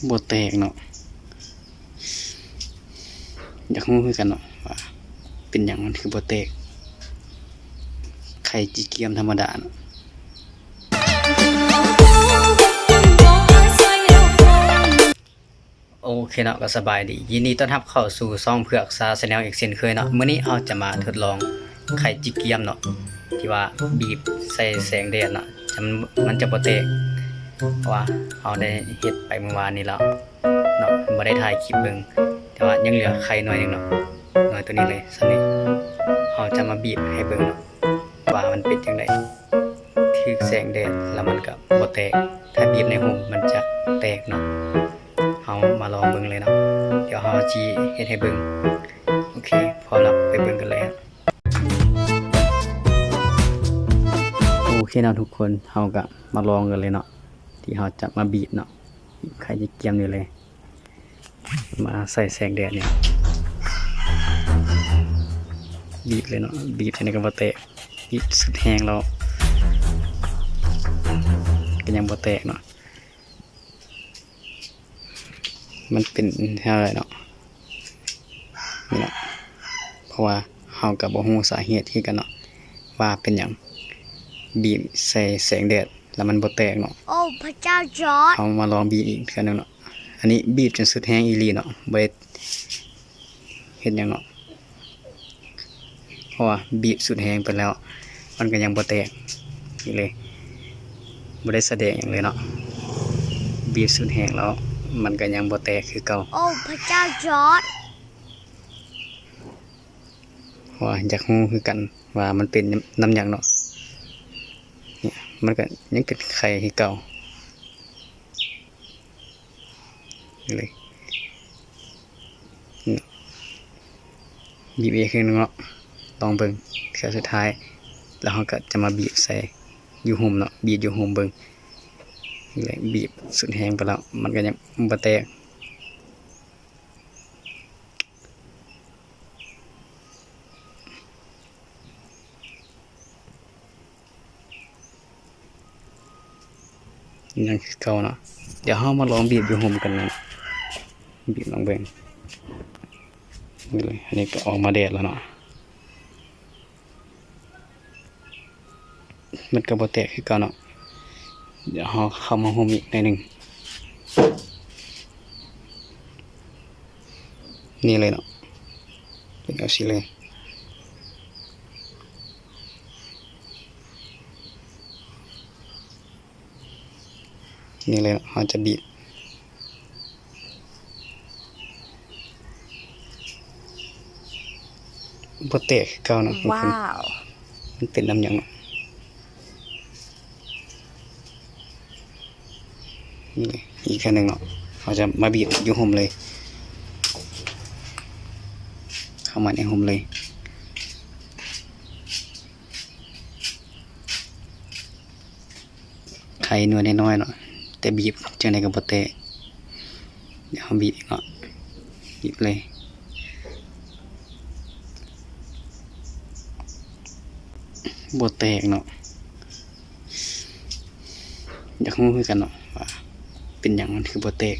ບໍ່ແຕກເນາະ. ຢາກຮູ້ຄືກັນເນາະວ່າເປັນຫຍັງມັນຄືບໍ່ແຕກ ໄຂຈີກຽມທຳມະດາເນາະ. ໂອເຄເນາະ ກໍສະບາຍດີ ຍິນດີຕ້ອນຮັບເຂົ້າສູ່ຊ່ອງເຜືອກຊາ Channel ອີກເຊັ່ນເຄີຍເນາະ. ມື້ນີ້ເຮົາຈະມາທົດລອງໄຂຈີກຽມເນາະ ທີ່ວ່າບີບໃສ່ແສງແດດເນາະ ມັນ ມັນຈະບໍ່ແຕກ ເພາະວ່າເຮົາໄດ້ເຮັດໄປມື້ວານນີ້ແລ້ວເນາະ ບໍ່ໄດ້ຖ່າຍຄລິບເບິ່ງ ແຕ່ວ່າຍັງເຫຼືອໄຂ່ໜ່ວຍໜຶ່ງເນາະ ໜ່ວຍໂຕນີ້ເລີຍ ສ່ຳນີ້ ເຮົາຈະມາບີບໃຫ້ເບິ່ງເນາະ ວ່າມັນເປັນຈັ່ງໃດ ຖືກແສງແດດແລ້ວມັນກໍບໍ່ແຕກ ຖ້າບີບໃນຮົ່ມມັນຈະແຕກເນາະ. ເຮົາມາລອງເບິ່ງເລີຍເນາະ ດຽວເຮົາຊິເຮັດໃຫ້ເບິ່ງ. ໂອເຄ ພ້ອມແລ້ວໄປເບິ່ງກັນເລີຍ. ໂອເຄເນາະທຸກຄົນ ເຮົາກໍມາລອງກັນເລີຍເນາະ ທີ່ເຮົາຈະມາບີບເນາະ ບີບໄຂ່ຈີກຽມນີ້ເລີຍ ມາໃສ່ແສງແດດນີ້ ບີບເລີຍເນາະ ບີບຈັ່ງໃດກໍບໍ່ແຕກ ບີບສຸດແຮງແລ້ວກໍຍັງບໍ່ແຕກເນາະ. ມັນເປັນແນວໃດເນາະ ນີ້ແຫຼະ ເພາະວ່າເຮົາກໍບໍ່ຮູ້ສາເຫດຄືກັນເນາະ ວ່າເປັນຫຍັງບີບໃສ່ແສງແດດແລ້ວມັນບໍ່ແຕກເນາະ. ໂອ້ ພະເຈົ້າຈອດ ເຮົາມາລອງບີບອີກເທື່ອໜຶ່ງເນາະ. ອັນນີ້ບີບຈົນສຸດແຮງອີ່ຫຼີເນາະ ບໍ່ໄດ້ເຮັດຫຍັງເນາະ. ເພາະວ່າບີບສຸດແຮງໄປແລ້ວ ມັນກໍຍັງບໍ່ແຕກອີກເລີຍ ບໍ່ໄດ້ສະແດງຫຍັງເລີຍເນາະ ບີບສຸດແຮງແລ້ວ ມັນກໍຍັງບໍ່ແຕກຄືເກົ່າ. ໂອ້ ພະເຈົ້າຈອດ ເພາະວ່າຢາກຮູ້ຄືກັນວ່າມັນເປັນນຳຫຍັງເນາະ ນີ້ ມັນກໍຍັງເປັນໄຂ່ຄືເກົ່າ. ນີ້ເລີຍ ບີບອີກເທື່ອໜຶ່ງເນາະ ລອງເບິ່ງເທື່ອສຸດທ້າຍ ແລ້ວເຮົາກໍຈະມາບີບໃສ່ຢູ່ຮົ່ມເນາະ ບີບຢູ່ຮົ່ມເບິ່ງ. ນີ້ເລີຍ ບີບສຸດແຮງໄປແລ້ວ ມັນກໍຍັງບໍ່ແຕກ. ຍັງຄືເກົ່າເນາະ ດຽວເຮົາມາລອງບີບຢູ່ຮົ່ມກັນເນາະ ບີບລອງເບິ່ງ. ນີ້ເລີຍ ອັນນີ້ກໍອອກມາແດດແລ້ວເນາະ ມັນກໍບໍ່ແຕກຄືເກົ່າເນາະ. ດຽວເຮົາເຂົ້າມາຮົ່ມອີກໜ້ອຍໜຶ່ງ. ນີ້ເລີຍເນາະ ເປັນແບບຊີ້ເລີຍ. ນີ້ເລີຍເນາະ ເຮົາຈະບີບ ບໍ່ແຕກຄືເກົ່າເນາະ. ວ້າວ ມັນເປັນນຳຫຍັງເນາະ? ນີ້ ອີກເທື່ອໜຶ່ງເນາະ ເຮົາຈະມາບີບຢູ່ຮົ່ມເລີຍ ເຂົ້າມາໃນຮົ່ມເລີຍ. ໄຂ່ໜ່ວຍນ້ອຍໆເນາະ ແຕ່ບີບຈັ່ງໃດກໍບໍ່ແຕກ. ດຽວເຮົາບີບອີກເນາະ ບີບເລີຍ ບໍ່ແຕກເນາະ. ຢາກຮູ້ຄືກັນເນາະວ່າເປັນຫຍັງມັນຄືບໍ່ແຕກ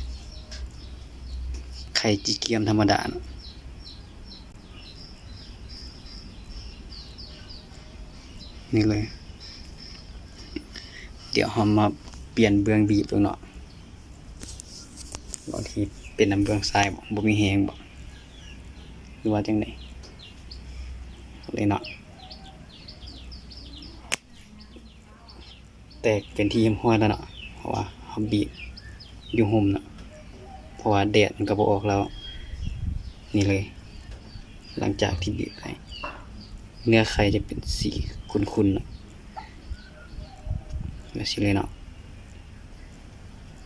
ໄຂ່ຈີກຽມທຳມະດາເນາະ. ນີ້ເລີຍ ດຽວເຮົາມາປ່ຽນເບື້ອງບີບເບິ່ງເນາະ ບາງທີເປັນນຳເບື້ອງຊ້າຍບໍ ບໍ່ມີແຮງບໍ ຫຼືວ່າຈັ່ງໃດ ເອົາເລີຍເນາະ. ແຕກເປັນທີ່ຮຽບຮ້ອຍແລ້ວເນາະ ເພາະວ່າເຮົາບີບຢູ່ຮົ່ມເນາະ ເພາະວ່າແດດມັນກໍບໍ່ອອກແລ້ວ. ນີ້ເລີຍ ຫຼັງຈາກທີ່ບີບໄປ ເນື້ອໄຂ່ຈະເປັນສີຂຸ້ນໆເນາະ ແບບຊີ້ເລີຍເນາະ.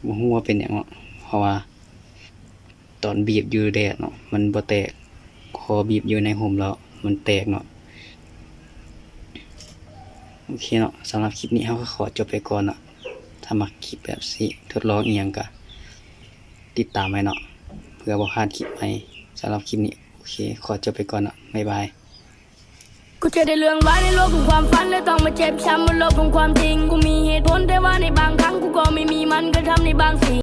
ບໍ່ຮູ້ວ່າເປັນຫຍັງເນາະ ເພາະວ່າ ຕອນບີບຢູ່ແດດເນາະ ມັນບໍ່ແຕກ ພໍບີບຢູ່ໃນຮົ່ມແລ້ວມັນແຕກເນາະ. ໂອເຄເນາະ ສຳລັບຄລິບນີ້ເຮົາກໍຂໍຈົບໄປກ່ອນເນາະ. ຖ້າມັກຄລິບແບບຊີ້ ທົດລອງອີ່ຫຍັງກໍຕິດຕາມໄວ້ເນາະ ເພື່ອບໍ່ພາດຄລິບໃໝ່. ສຳລັບຄລິບນີ້ ໂອເຄ ຂໍຈົບໄປກ່ອນເນາະ ບາຍບາຍ. กูเจอแต่เรื่องร้ายในโลกของความฝัน และต้องมาเจ็บช้ำบนโลกของความจริง กูมีเหตุผล แต่ว่าในบางครั้งกูก็ไม่มี มันก็ทำในบางสิ่ง